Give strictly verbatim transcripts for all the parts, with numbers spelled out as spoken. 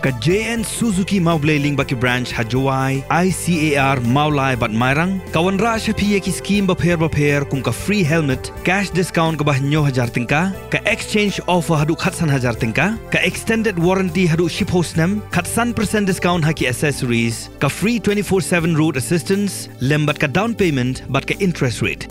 Ka J N Suzuki Mawblei lyngba ki branch ha Jowai, I C A R, Mawlai bad Mairang ka wanrah sha phi ïa ki skim bapher bapher kum ka free helmet, cash discount kaba hynñiew hajar tyngka, ka exchange offer haduh khatsan hajar tyngka, ka extended warranty haduh shiphew snem, khatsan percent discount ha ki accessories, ka free twenty-four seven road assistance lem bad ka down payment bad ka interest rate.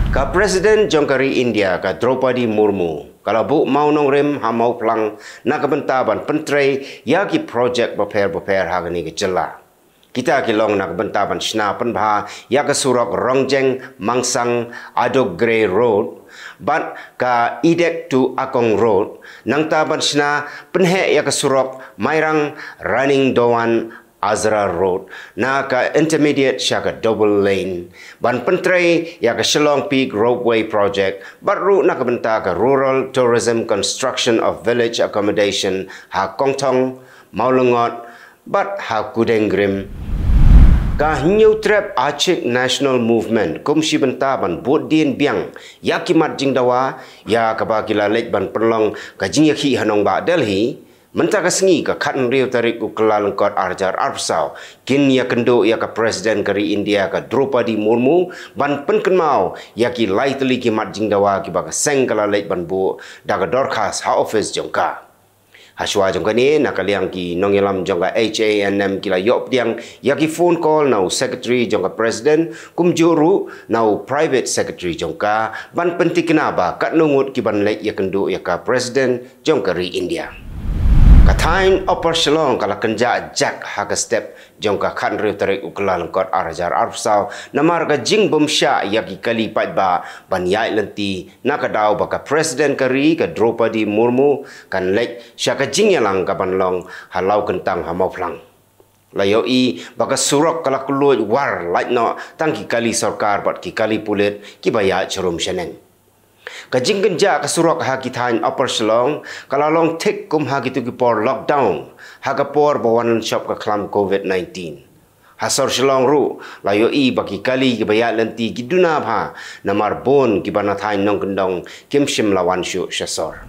Ka President jong ka ri India, ka Draupadi Murmu, ka la buh mawnongrim ha Mawphlang na ka bynta ban pyntrei ïa ki projek bapher bapher ha kane ka jylla. Kita ki long na ka bynta ban shna pynbha ïa ka surok Rongjeng Mangsang Adogre Road bad ka Idek to Akong Road, nangta ban shna pynheh ïa ka surok Mairang Running Dowan Azra Road na ka intermediate sha ka double lane, ban pyntrei ïa ka Shillong Peak Ropeway Project bad ruh na ka bynta ka Rural Tourism Construction of Village Accommodation ha Kongthong, Mawlyngot bad ha Kudengrim. Ka Hynñiewtrep Achik National Movement kum shi bynta ban bud dien biang ïa ki mat jingdawa ïa kaba ki la leit ban pynlong ka jingïakhih ha nongbah Delhi. Mynta ka sngi, ka khathynriew tarik u Kyllalyngkot ar hajar arphew saw, kin ïakynduh ïa ka President ka ri India, ka Draupadi Murmu, ban pynkynmaw ïa ki lai tylli ki mat jingdawa kiba ka seng ka la leit ban buh da ka dorkhas ha office jong ka. Hashwa jong kane, na ka liang ki nongïalam jong ka H A N M ki la ïoh pdiang ïa ki phone call na u secretary jong ka President, kumjuh ruh na u private secretary jong ka, ban pyntikna ba katno ngut ki ban leit ïakynduh ïa ka President jong ka ri India. Ka thaiñ Upper Shillong ka la kynjah jak ha ka step jong ka khathynriew tarik u Kyllalyngkot ar hajar arphew saw, namar ka jingbymshah ïa ki kali paidbah ban ïaid lynti na ka daw ba ka President ka ri, ka Draupadi Murmu, kan leit sha ka jingïalang kaban long ha Lawkyntang ha Mawphlang. La ïohi ba ka surok ka la kylluid war lait noh tang ki kali sorkar bad ki kali pulit kiba ïaid sharum shaneng. Ka jingkynjah ka surok ha ki thaiñ Upper Shillong ka la long thik kum ha kito ki por lockdown, ha ka por ba wan shop ka khlam covid nineteen. Ha sor Shillong ruh, la ïohi ba ki kali kiba ïaid lynti ki duna bha, namar bun kiba na thaiñ nongkyndong kim shym la wan shuh sha sor.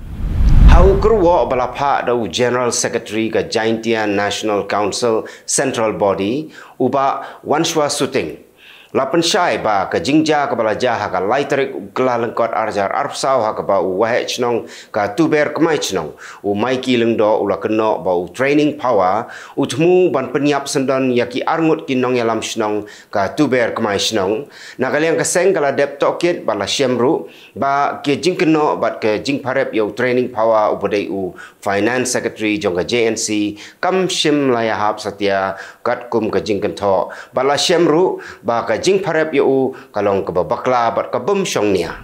Ha u kyrwoh ba la phah da u General Secretary ka Jaintia National Council Central Body, u Bah Wanshwa Suting, la pynshai ba ka jingjia kaba la jia ha ka lai tarik u Kyllalyngkot ar hajar arphew saw ha kaba u Waheh Shnong ka Tuber Kmai Shnong, u Maiki Lyngdoh, u la kynnoh ba u Training Power u thmu ban pynïap syndon ïa ki arngut ki nongïalam shnong ka Tuber Kmai Shnong. Na ka liang ka seng ka la dep tohkit bad la shem ruh ba ka jingkynnoh bad ka jingpharep ïa u Training Power, uba dei u Finance Secretary jong ka J N C, kam shym la ïahap satia katkum ka jingkynthoh, bad la shem ruh ba ka jingpharep ïa u ka long kaba bakla bad ka bym shongnia.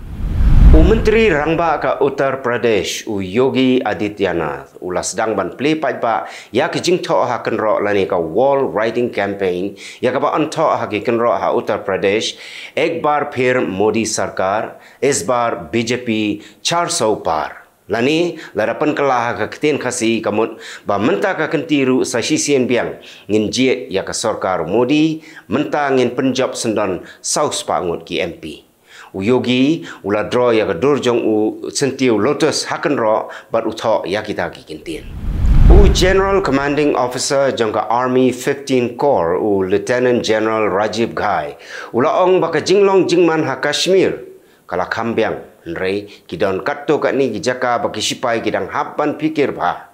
U Myntri Rangbah ka Uttar Pradesh, u Yogi Adityanath, u la sdang ban plie paidbah ïa ka jingthoh ha kynroh lane ka Wall Riding Campaign, ïa kaba yn thoh ha ki kynroh ha Uttar Pradesh, Ek Baar Phir Modi Sarkar, Is Baar B J P Char Saw Paar. Lane, lada pynkylla ha ka ktien Khasi, ka mut ba mynta ka kynti ruh sa shisien biang ngin jied ïa ka sorkar Modi, mynta ngin pynjop syndon saw spah ngut ki M P. U Yogi u la draw ïa ka dur jong u syntiew lotus ha kynroh bad u thoh ïa kita ki kyntien. U General Commanding Officer jong ka Army fifteen Corps, u Lieutenant General Rajiv Ghai, u la ong ba ka jinglong jingman ha Kashmir ka la kham biang, hynrei ki don katto katne ki jaka ba ki shipai ki dang hap ban phikir bha.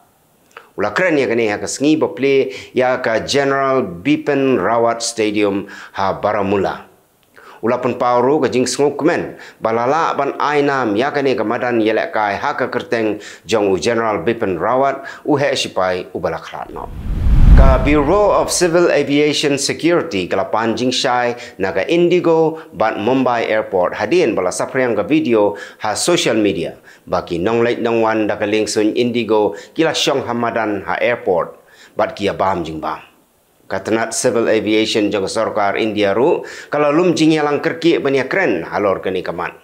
U la kren ïa kane ha ka sngi ba plie ïa ka General Bipin Rawat Stadium ha Baramulla. U la pynpaw ruh ka jingsngewkmen ba la lah ban ai nam ïa kane ka madan ïalehkai ha ka kyrteng jong u General Bipin Rawat, u heh shipai uba la khlad noh. Ka Bureau of Civil Aviation Security ka la pan jingshai na ka Indigo bad Mumbai Airport hadien ba la saphriang ka video ha social media ba ki nongleit nongwan da ka liengsuiñ Indigo ki la shong ha madan ha airport bad ki ïa bam jingbam. Ka tnat Civil Aviation jong ka sorkar India ruh ka la lum jingïalang kyrkieh ban ïakren halor kane ka mat.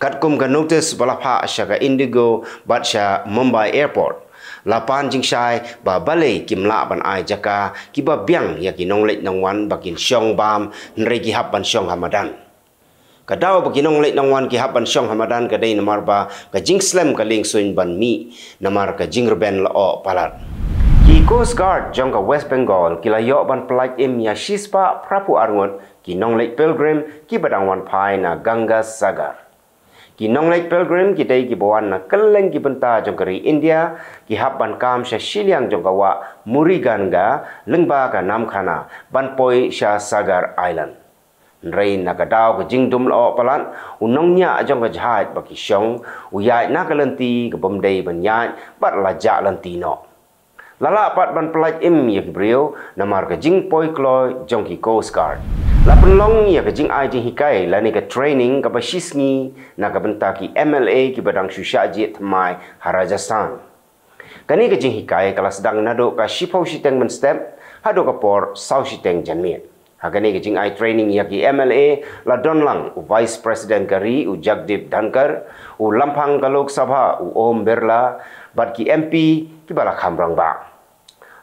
Katkum ka notice ba la phah sha ka Indigo bad sha Mumbai Airport, La pan jingshai ba balei kim lah ban ai jaka kiba biang ïa ki nongleit nongwan ba kin shong bam, hynrei ki hap ban shong ha madan. Ka daw ba ki nongleit nongwan ki hap ban shong ha madan ka dei namar ba ka jingslem ka lieng suiñ ban mih namar ka jingrben la oh palat. Ki Coast Guard jong ka West Bengal ki la ïoh ban pyllait im ïa shispah phra phew ar ngut ki nongleit pilgrim kiba dang wan phai na Ganga Sagar. Ki nongleit pilgrim ki dei kiba wan na kylleng ki bynta jong ka ri India, ki hap ban kam sha shiliang jong ka wah Murugange lyngba ka Namkhana ban poi sha Sagar Island. Hynrei na ka daw ka jingdum la oh palat, u nongñiah jong ka jahaj ba ki shong u ïaid na ka lynti ka bym dei ban ïaid bad la jah lynti noh. La lah pat ban pyllait im ïa ki briew namar ka jingpoi kloi jong ki Coast Guard. La pynlong ïa ka jingai jinghikai lane ka training kaba shisngi na ka bynta ki M L A kiba dang shu shah jied thymmai ha Rajasthan. Kane ka jinghikai ka la sdang naduh ka shiphew shiteng mynstep haduh ka por saw shiteng janmiet. Ha kane ka jingai training ïa ki M L A la don lang u Vice President ka ri u Jagdeep Dhankhar, u lamphang ka Lok Sabha u Om Birla, bad ki M P kiba la kham rangbah.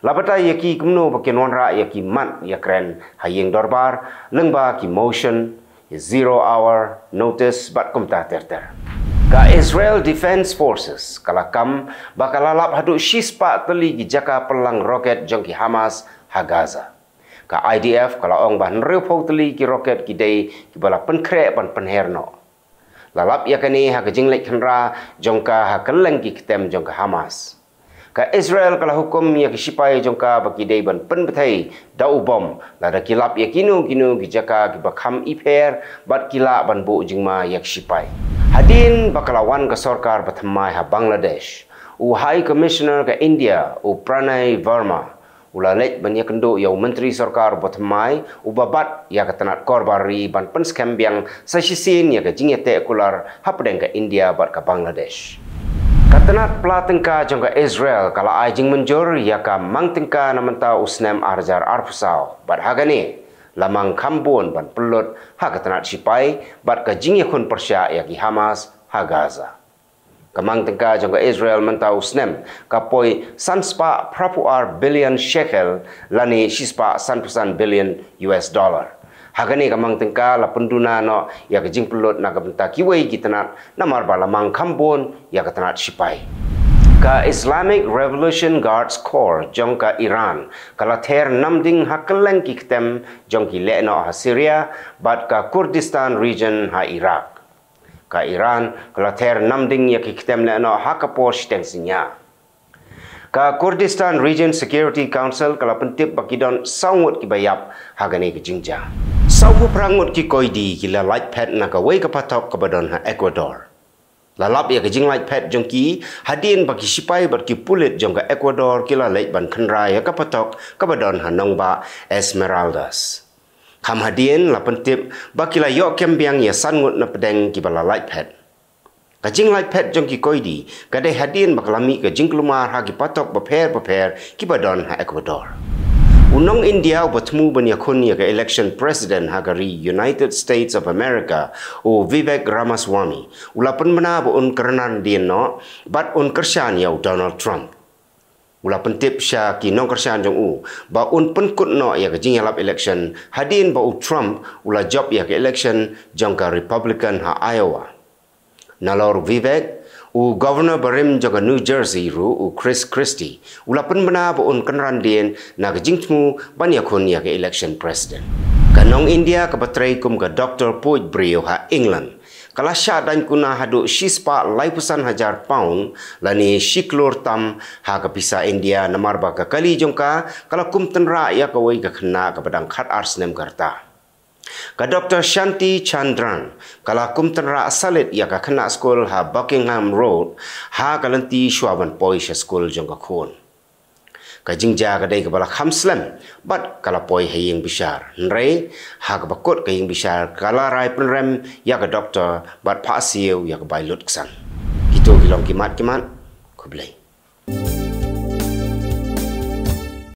La batai ïa ki kumno ba kin wanrah ïa ki mat ïa kren ha ïing dorbar lyngba ki motion, zero hour notice bad kumta ter ter. Ka Israel Defense Forces ka la kam ba ka la lap haduh shispah tylli ki jaka pynlang roket jong ki Hamas ha Gaza. Ka I D F ka la ong ba hynriewphew tylli ki roket ki dei kiba la pynkhreh ban pynher noh. La lap ïa kane ha ka jingleit khynra jong ka ha kylleng ki ktem jong ka Hamas. Ka Israel ka la hukum ïa ki shipai jong ka ba ki dei ban pynbthei da u bom lada ki lap ïa kino kino ki jaka kiba kham ipher bad ki lah ban buh jingma ïa ki shipai. Hadien ba ka la wan ka sorkar ba thymmai ha Bangladesh, u High Commissioner ka India u Pranay Verma u la leit ban ïakynduh ïa u Myntri Sorkar ba thymmai uba bat ïa ka tnat korbar ri ban pynskhem biang sa shisien ïa ka jingïateh kular hapdeng ka India bad ka Bangladesh. Ka tnat pla tyngka jong ka Israel ka la ai jingmynjur ïa ka mang tyngka na mynta u snem ar hajar arphew saw bad ha kane la mang kham bun ban pynlut ha ka tnat shipai bad ka jingïakhun pyrshah ïa ki Hamas ha Gaza. Ka mang tyngka jong ka Israel mynta u snem ka poi san spah phra phew ar billion shekel lane shi spah san phew san billion U S dollar. Ha kane ka mang tyngka la pynduna noh ïa ka jingpynlut na ka bynta kiwei ki tnat namar ba la mang kham bun ïa ka tnat shipai. Ka Islamic Revolution Guards Corps jong ka Iran ka la ther namding ha kylleng ki ktem jong ki lehnoh ha Syria bad ka Kurdistan Region ha Iraq. Ka Iran ka la ther namding ïa ki ktem lehnoh ha ka por shiteng synñia. Ka Kurdistan Region Security Council ka la pyntip ba ki don saw ngut kiba ïap ha kane ka jingjia. Saw phew phra ngut ki koidi ki la lait phet na kawei ka phatok kaba don ha Ecuador. La lap ïa ka jinglait phet jong ki hadien ba ki shipai bad ki pulit jong ka Ecuador ki la leit ban khynra ïa ka phatok kaba don ha nongbah Esmeraldas. Kham hadien la pyntip ba ki la ïoh kem biang ïa san ngut na pdeng kiba la lait phet. Ka jinglait phet jong ki koidi ka dei hadien ba ka la mih ka jingkulmar ha ki phatok bapher bapher kiba don ha Ecuador. U nong India uba thmu ban ïakhun ïa ka election president ha ka ri United States of America, u Vivek Ramaswamy, u la pynbna ba un kynran dien noh bad un kyrshan ïa u Donald Trump. U la pyntip sha ki nongkyrshan jong u ba un pynkut noh ïa ka jingïalap election hadien ba u Trump u la jop ïa ka election jong ka Republican ha Iowa. Nalor u Vivek, u Governor barim jong ka New Jersey ruh, u Chris Christie, u la pynbna ba un kynran dien na ka jingthmu ban ïakhun ïa ka election president. Ka nong India kaba trei kum ka doktor puid briew ha England ka la shah daiñ kuna haduh shi spah laiphew san hajar pound lane shi klur tam ha ka pisa India namar ba ka kali jong ka ka la kum tynrah ïa kawei ka khynnah kaba dang khatar snem ka rta. Ka doktor Shanti Chandran ka la kum tynrah salit ïa ka khynnah skul ha Buckingham Road ha ka lynti shuwa ban poi sha skul jong ka khun. Ka jingjia ka dei kaba la kham slem bad ka la poi ha ïing bishar. Hynrei ha kaba kut ka ïing bishar ka la rai pynrem ïa ka doktor bad phah siew ïa ka bai lut ksan. Kito ki long ki mat ki mat. Khublei.